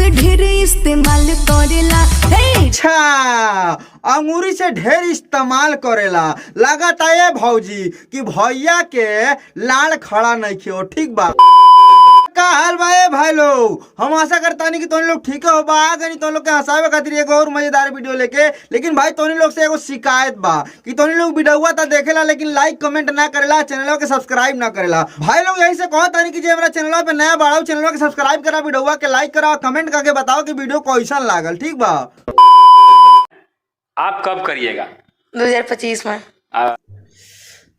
से ढेर इस्तेमाल करेला। हे। अच्छा, अंगूरी से ढेर इस्तेमाल करेला। लगाता ये भौजी कि भैया के लाड़ खड़ा नहीं खियो। ठीक बा। का हाल बा ए भाई लोग? हम आशा करतानी कि तोहनी लोग ठीक हो बा। आ गनी तोहनी लोग के हंसावे खातिर एगो और मजेदार वीडियो लेके। लेकिन भाई, तोहनी लोग से एगो शिकायत बा कि तोहनी लोग वीडियोवा त देखेला, लेकिन लाइक कमेंट ना करेला, चैनलवा के सब्सक्राइब ना करेला। भाई लोग, यही से कहतानी कि जे हमरा चैनलवा पे नया बाड़ा, चैनलवा के सब्सक्राइब करा, वीडियोवा के लाइक करा, कमेंट करके बताओ कि वीडियो कैसन लागल। ठीक बा? आप कब करिएगा? 2025 में।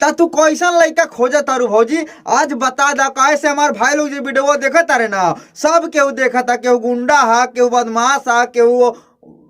ता तू कैसन लड़का खोजा तारू भौजी, आज बता दा। काहे से हमार भाई लोग जो वीडियो देखा तारे ना, सब केहू देखा था। केहू गुंडा हा, केहू बदमाश हा, केहू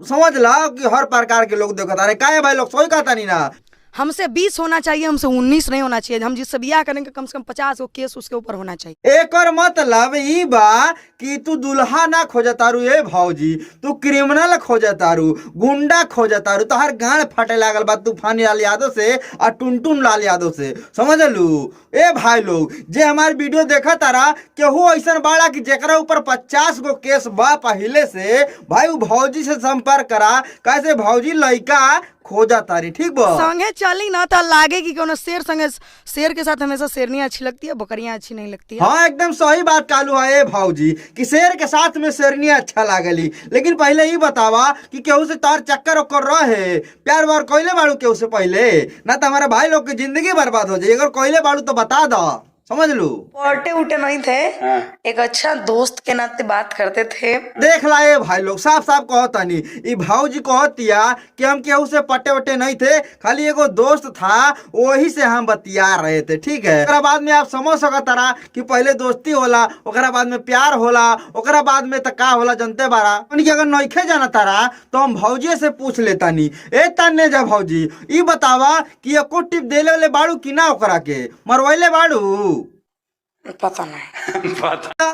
समझ ला कि हर प्रकार के लोग देखा तारे। काहे भाई लोग, सही कहता नहीं ना? हमसे 20 होना चाहिए, हमसे 19 नहीं होना चाहिए। हम जिससे ब्याह करेंगे, कम से कम 50 गो केस उसके ऊपर होना चाहिए। एकर मतलब ई बा कि तू दुल्हा ना खोजा तारू ए भौजी, तू क्रिमिनल खोजा तारू, गुंडा खोजा तारू। तोहर गांड फटे लागल बा तूफानी लाल यादव से आ टुनटुन लाल यादव से, समझलू? ए भाई लोग, जे हमार वीडियो देखा तारा, केहू ऐसन बाड़ा कि जेकरा ऊपर 50 गो केस बा पहले से, भाई उ भौजी से संपर्क करा। कैसे भौजी लइका खोजा तारी। ठीक बा? संगे चली ना तो लागे कि कोनो शेर संगे। शेर के साथ हमेशा शेरनी अच्छी लगती है, बकरियां अच्छी नहीं लगती है। हाँ, एकदम सही बात कालू है ए भौजी कि शेर के साथ में शेरनी अच्छा लागली। लेकिन पहले ही बतावा कि केहू से तार चक्कर उक्कर रहे? प्यार वार कइले बाड़ू केहू से पहले? ना तो हमारे भाई लोग की जिंदगी बर्बाद हो जाए। अगर कइले बाड़ू तो बता दो, समझ लू? पटे उटे नहीं थे। एक अच्छा दोस्त के नाते बात करते थे। देख ला ए भाई लोग, साफ साफ कहतानी, ई भाऊजी कहतिया कि हम केहू से पटे वटे नहीं थे, खाली एगो दोस्त था, वही से हम बतिया रहे थे। ठीक है? ओकरा बाद में आप समझ सकत तारा कि पहले दोस्ती होला, ओकरा बाद में प्यार होला, ओकरा बाद में त का होला जनते बारा। यानी कि अगर नइखे जाना तारा तो हम भौजी से पूछ लेतानी। ए तन्ने जा भौजी, ई बतावा कि एको टिप देले वाले बाड़ू कि ना? ओकरा के मरवैले बाड़ू? पता नहीं। पता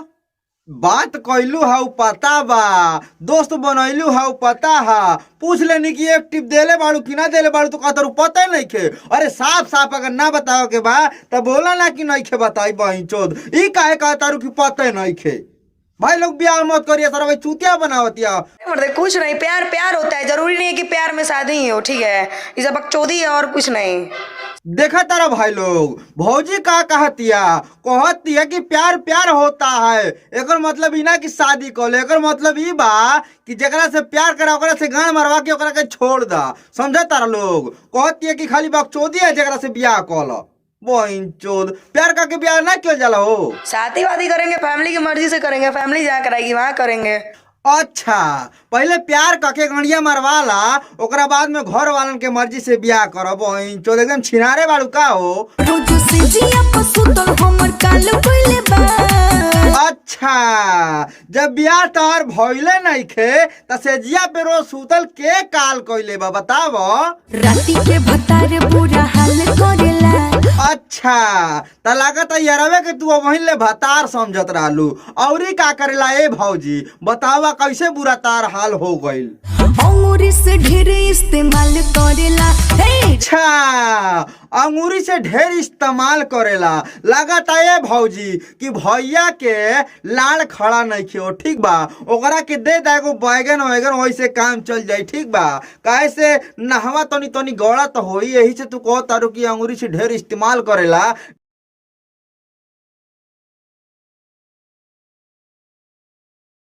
बात कैलू हाउ पता बा, दोस्त बनैलू हाउ पता हा। पूछ लेनी कि एक टिप देले बाड़ू कि ना देले बाड़ू, तो कहता पता नहीं खे। अरे, साफ साफ अगर ना बताओ के बा तो बोला ना कि नहीं खे बताई। बहिन चोद, ई काहे कहता कि पता नहीं खे? भाई लोग, ब्याह मत करिए सर, भाई चूतिया बनावतिया। मतलब कुछ नहीं, प्यार प्यार होता है। जरूरी नहीं है कि प्यार में शादी ही हो। ठीक है? ये सब बकचोदी है और कुछ नहीं। देखा तारा भाई लोग, भौजी का कहतिया? कहतिया कि प्यार प्यार होता है। एकर मतलब ई ना कि शादी कर ले। एकर मतलब ई बा कि जेकरा से प्यार करा, ओकरा से गान मरवा के ओकरा के छोड़ दा। समझा तारा लोग? कहतिया कि खाली बकचोदी है, जेकरा से ब्याह कर लो। बहिन चोद, प्यार करके ब्याह ना क्यों जाला हो? शादी वादी करेंगे, फैमिली की मर्जी से करेंगे। फैमिली जहाँ कराएगी, वहाँ करेंगे। अच्छा, पहले प्यार करके गणिया मरवाला, ओकरा बाद में घर वालन के मर्जी से ब्याह करब। बहिन चोद, एकदम छिनारे बाड़ू का हो? रोज से जिया पर सुतल हमर काल कइले बा। अच्छा, जब बियाह तोहर भइले नइखे त सेजिया पे रोज सुतल के काल कइले बा, बताव? राती के भतार बुरा हाल करेला। अच्छा, त लागत है यरवे के तू वहीं ले भतार समझत रहलू। औरी का करेला ए भौजी, बतावा, कैसे बुरा तार हाल हो गइल? अंगूरी से ढेर इस्तेमाल करेला। हे। अच्छा, अंगूरी से ढेर इस्तेमाल करेला। लागत है ए भौजी कि भैया के लाड़ खड़ा नहीं खियो। ठीक बा? ओकरा के दे दा एगो बैगन वैगन, वैसे काम चल जाई। ठीक बा? काहे से नहवा तनी तनी गड़त होई, यही से तू कहो तारू कि अंगूरी से ढेर इस्तेमाल करेला।